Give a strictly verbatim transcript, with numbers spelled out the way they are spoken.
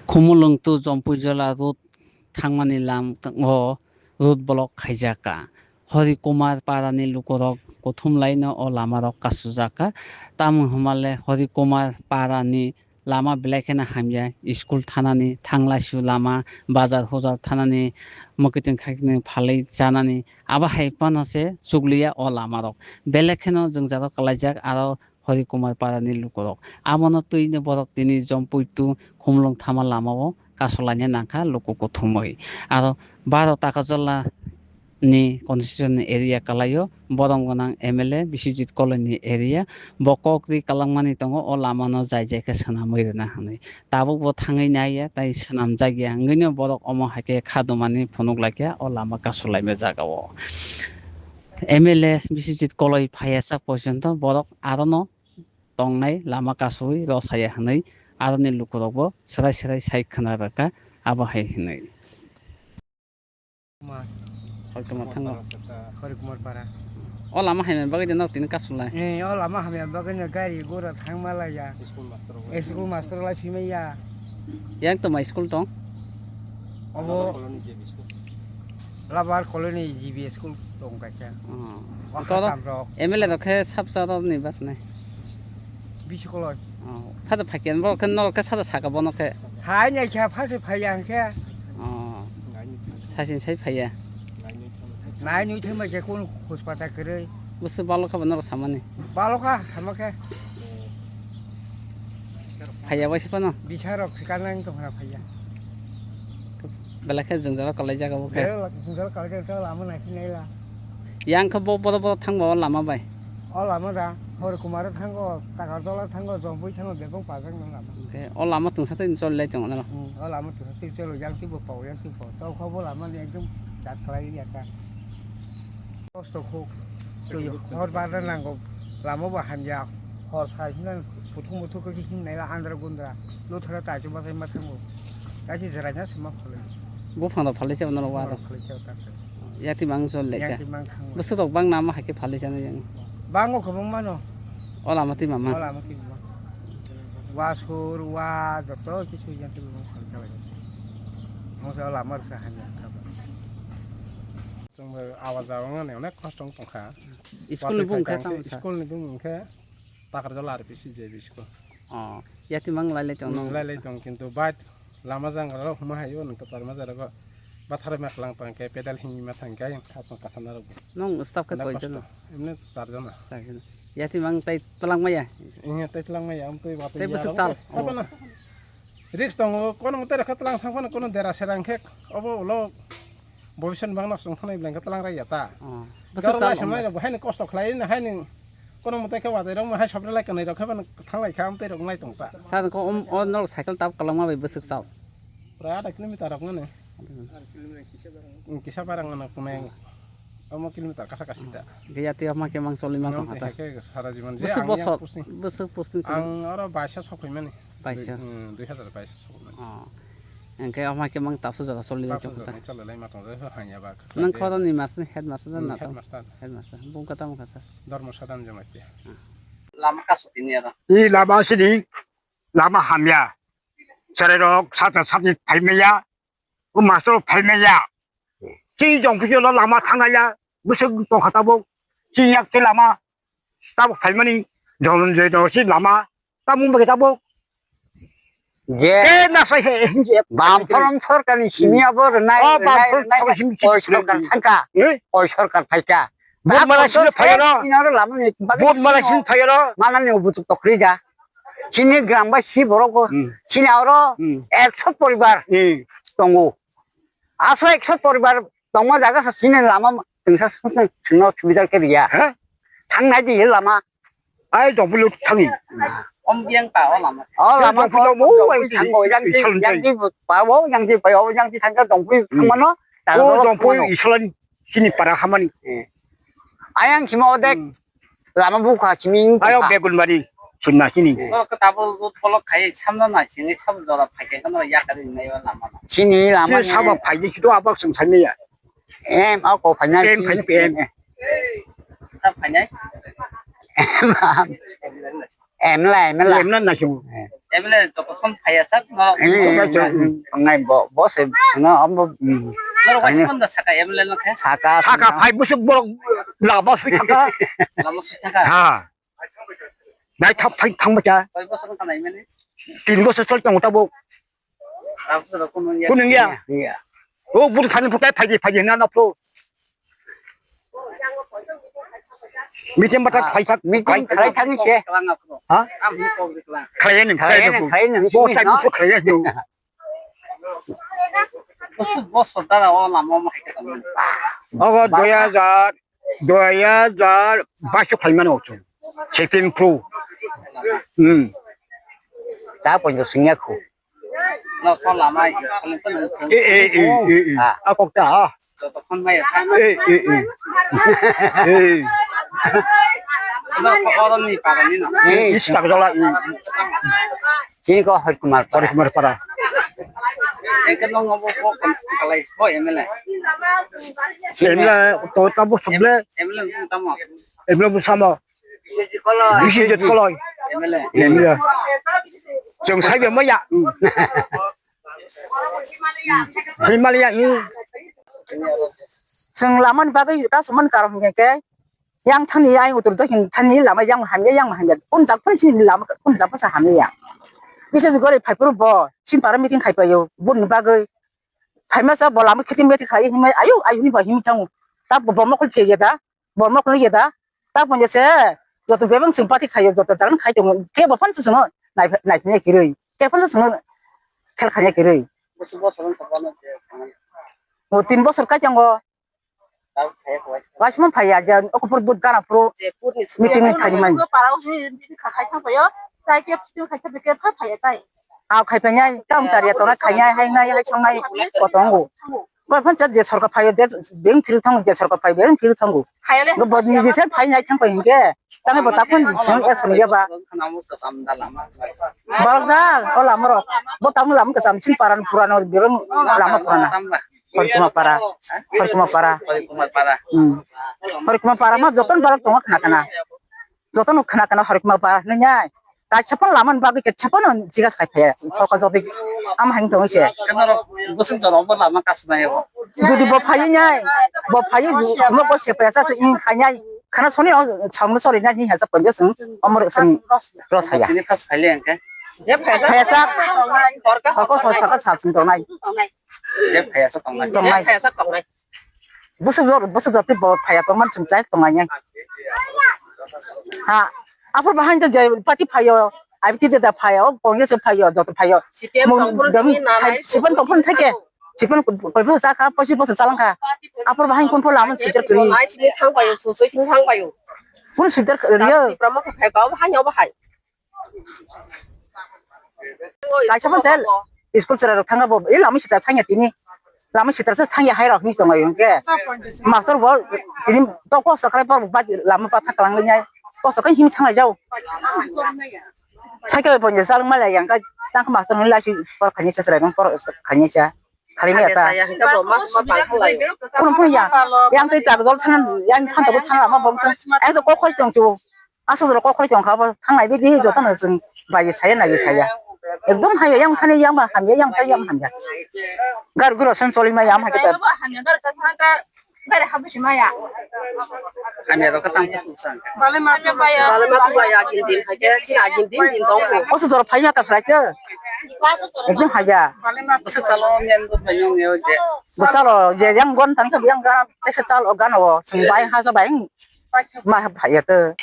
Khumulwng to Jompuijola road thangmani lam o road block khaijak kha. Hori Kumar parani lukurok kuthum laino o lamarok kasujak kha. Tamo hwnmale Hori Kumar parani lama belai kheno hamya, school thanani, thanglaisu lama, bazar hujar thanani, mwkhwtwng khaktwng phalwi chanani, abo hai phano se chukliya o lamarok. Belai kheno jwngjalo kwlaijak aro Hori Kumar parani lukurok. Abono twino borok tini Jompui to Khumulwng thama lamao kasulaina nangkha luku kuthumwi. Aro baro Takarjala ni constitution ni area kwlaio, borom gwnang M L A Biswajit Koloi ni area, bo kok ri kwlangmani tongo, o lama no jai jai khe swnamwi rwna hwnwi. Tabuk bo thangwi naiya, tai swnamjakya, wngwino borok omo hai khe kha dumani phunuk laikha, o lama kasulaima jagao. M L A Biswajit Koloi phaiya sak porjonto borok arono tongnai lama kasui rw saya hwnwi aroni lukurokbo swrai swrai sai khwna rwkha, abo hai hwnwi. Kumar. Hori Kumar thango. Hori Kumar para. O lama hamya bagwi de nok tini kasulai. Eh, o lama hamya bagwi no gari gura thangma laiya. School master bo. School master lai phimaiya. Yang to ma school tong? Obo Labar Colony G B school tong kaisa. Oh. Waka Koro tamrok. M L A rok khe sabsa rok ni bas nai. Bisi koloi. Oh. Phada phakya bo khe nol khe sada saka bono khe. Hai nai kha phase phaiya hwnkhe. Oh. Sasin sai phaiya. Nai nui thangma khe kun hospital kwrwi. Busu balo kha bono samani. Balo kha sama khe. Phaiya bai sipano. Bisa rok sikanang tong khana phaiya. Belai khe jwngjalo kwlai jaga bo khe. Belai jwngjalo kwlai jaga lama nai sinai la. Yang khe bo bodo bodo thang bo lama bai. O lama da, Hori Kumar thango, Takarjala thango, Jompui thango, bebak pajak nang lama. Khe o lama tungsa tei choli lai tongo na. Hmm, o lama tungsa tei choli yang tei bo pao, yang tei bo. Tau kha bo lama ni ekdom jat khlai ya kha. Kosto kho. Twi hor barna nango. Lama bo hamya. Hor sai hwnna puthung muthung khe himnai la andra gundra. Luthara tai chuma sai ma thango. Kaisi jera nya sima kholai. Buphang da phalai se norok wa da. Kholai se ta. Yati mang sol le ka. Yati mang thango. Bwswk rok bang nama hakhe phalai se yang. Bango kho bang mano. Ola mati mama. Ola mati mama. Wa sur wa joto kisu yati mang kholai. Mo sa ola mar sa hamya. Chwngbo awa jaga wngmani onek kosto wng tongkha. School ni bumung khe tamo sa? School ni bumung khe Takarjala R P C J B school. Oh, yati mang lai lai tong nong. Lai lai tong, kintu bai lama jang rok huma hayo nang kwchar ma jara go bathar ma khlang tang khe pedal hing ma thang khe yang kha tong kasana rok. Nong staff khe koi jana? Emne char jana. Char jana. Yati mang tai tlang maya? Iya, tai tlang maya, am twi ba tai bwswk sal? Apa na? Risk tongo, kono mote rokha tlang thang phano kono dera serang khe obo ulo bobison bang nok song thani blang khe tlang raya ta. Oh. Bwswk sal? Lai samai rok bo haino kosto khlai na haino kono mote khe wadai rok hai sabra lai kanai rok khe bano thang lai kha amtwi rok nai tong ta. Sa ko om o nok cycle tap kalangma bai bwswk sal? Pura ada kilometer rok ngane. Hmm. Kisa barang ngana kunai. Omo kilometer kasa kasi ta. Gaya tei ama khe mang choli ma tong hata. Khe sara jiban je. Bwswk bosor, bwswk posting. Ang oro baisa sok phaimani. Baisa. Dui, hmm, dui hazar baisa sok phaimani. Oh. Engkhe ama khe mang tapsu jora choli tong hata. Choli lai ma tong jora hanya ba. Nang khoro ni mas ni headmaster na to? Headmaster. Headmaster. Bung kata mung kasa. Dharma Sadan Jamatia. Lama kasu tini aro. I lama sini, lama hamya. Cherai rok sata sati phaimaya. O master phaimaya. Chini jong phisi lo lama thangnaya. Bwswk tongkha tabuk. Chini yak se lama. Tabuk phaimani. Dhananjay no si lama. Tabuk bagwi tabuk. Je. Ke na sai he. Bamfront sorkar ni simi abo rwnai, oh, rwnai, Bamfront rwnai. Sorkar simi. Oi sorkar thangka. Eh? Oi sorkar phaika. Vote mala sini phayano. Inaro lama ni. Vote mala sini phayano. Mana ni obutuk tokri ja. Chini gram bai si borok go. Hmm. Chini oro, hmm, ekso poribar, hmm, tongo. Aso ekso poribar tongma jaga sa chini lama tengsa sungsa sungno subida ke riya. Ha? Thang nai di lama. Ai dong bulu thangi. Om biang ta o lama. O lama dong bulu mo ai thango yang di, yang di pa o yang di pa o yang di thangka dong bulu, hmm, thangmano. O dong bulu isolan. Chini para hamani. Hmm. Ayang sima odek. Hmm. Lama bukha simi. Ayo Begunbari. Chimna chini. O kotabo road block khai samno na sini sab jora phaikhe kono yakari nai o lama. Chini lama. Chini sabo phaidi situ abak sung sani ya. Em o ko phainai. Em phainai em. Sab phainai. Em la em la. Em la na sung. M L A joto som phaiya sak no. Eh, eh, eh, eh, ngai bo, bo se, no, ambo, mm. Norok bai Ani. Sumanda saka M L A no khe. Saka, Saka saka. Phai busuk borok lama sui thaka. Lama sui thaka. Ha. Nai thap phai thang bacha. Koi bosor wngkha nai mani? Tin bosor chol tongo tabo. Tabuk to kuno ya. Kuno ya? Iya. O buru thani phutai phai phai na na phro. Meeting bata Ah, phai phak, meeting phai phai phak. Thang se. Kelang apa? Ha? Am ni kok kelang. Khlai ni, Khlai khlai ni, ni. Khlai ni, Bo sini, thai no? Bosor khlai ni. Bosor, bosor dara o lama ma hai ka. Ogo doi hajar, doi hajar baish khlai mano chung. Setin pro. Hmm. Ta ponjo singya khu. No, so lama, Eh, eh, eh, eh, eh. Ah. Akok ta, ah. Joto phone maya sa. Eh, eh, eh. Eh. No, so orang ni, para ni, no. Eh, is tak jola, eh. Sini ko Hari Kumar Para. Hari Kumar Para. Engke no ngobo ko kon kalai, ko M L A. M L A, to tabo suble. M L A no tamo. M L A bu samo. Biswajit Koloi. M L A. M L A. Chwng sai be maya. Himalaya, hmm. Chwng lamani bagwi kasaman karom hwnkhe, yang thani yang utur dokin thani lama yang hamya, yang hamya. Kun jak pun sini lama, kun jak pun sa hamya. Bisa juga re phai puru bo, sin para meeting khai payo, bun bagwi. Phaima sa bo lama khiting meeting khai himai, ayo, ayo ni ba him thangu. Ta bo mokol phege da. Borma khulung ya da. Ta phone se joto bebang sung party khayo, joto jagan khai tongo. Kebo phan sung nai nai kirui. Kebo phan sung khel khanya kirui. Bosor bosor wng kha bono je sanai. O tin bosor kai chango. Tao khaya khwai. Waisman phaya ja okopor but gana pro. Je purni meeting khai man. Para usi meeting khai khai thapayo. Tai ke meeting khai thapayo ke phaya tai. Aw khai phanyai tam tariya tona khanyai hai nai hai songnai kotongo. Koi phan chat je sorkar phaio je beng phiri thango, je sorkar phai beng phiri thango. Khayale. Bo ni je sen phai nai thang pai hinge. Tang bo ta phun song e song ya ba. Khana mo kasam da lama. Barok da o lama rok. Bo tamo lama kasam sin paran purano birong lama purana. Horkuma para. Horkuma para. Horkuma para. Hmm. Horkuma para ma joton barok tongo khna khna. Jotono khna khna horkma ba nwngyai. Kaisa phano lamani bagwi kaisa phano jigas khai phaya. Soka jodi ama hain tong se. Kenaro bwswk jorok bo lama kasubaya bo. Jodi bo phayi nyai, bo phayi sumo bo se paya sa in khanyai. Khana soni samno sori na ni hasa panja sung omor sung rosaya. Ini pas phai le angke. Phaya sa. Hoko so saka sa sung tongnai. Je phaya sa tongnai. Tongnai. Phaya sa tongnai. Bwswk jor, bwswk jor tei bo phaya tongmani chwng chai tongnai. Ha, aphuru bahai to je party phaio, I P T T da phaio, Congress phaio, joto phaio. C P M tongphuru tini nanai C P M tongphuru thake. C P M koi bo chakha, poisa poisa chalangkha. Aphuru bahai kun phola amon sijak twi. Nai sini thang phaio, susui sini thang phaio. Kun sijak riyo. Tipra ma phai ka bahai, bahai. Kaisa phan sel, school chwrai rok thangna bo, e lama sita thangya tini. Lama sita se thangya hai rok hinwi tongo hwnkhe. Master bo tini to kosto khlai bo lama patha kwlangwi nai. Kosto khe himwi thanglai jao. Cycle bo je chalwng malai yang kha tang master ni laisi por khani cha chwrai por khani cha. Khali me ta. Khani ta ya, hingke bo mas ma bang khalai. Phone phone ya. Yang tei tak jol thanan, yang phan tabuk thana ma bong thang. Ai to kok khoi tong chu. Asa jol kok khoi tong kha bo. Thang nai bidi joto no jung bai saya nai saya. Ekdom hai yang thani yang ba hamya, yang thai yang hamya. Gar guro san choli ma yang ha kita. Hamya rok tang kha tong sang. Bale ma tu ba ya, gin din hai ke, sini agin din din tong ko. Oso jor phai ma ka sai ke. Ekdom haya. Bwswk chalo mem bo phai nung yo je. Bwsalo je yang gon tang khe yang ga, tesa chalo gana o, sung bai ha sa bai. Ma phai ya te.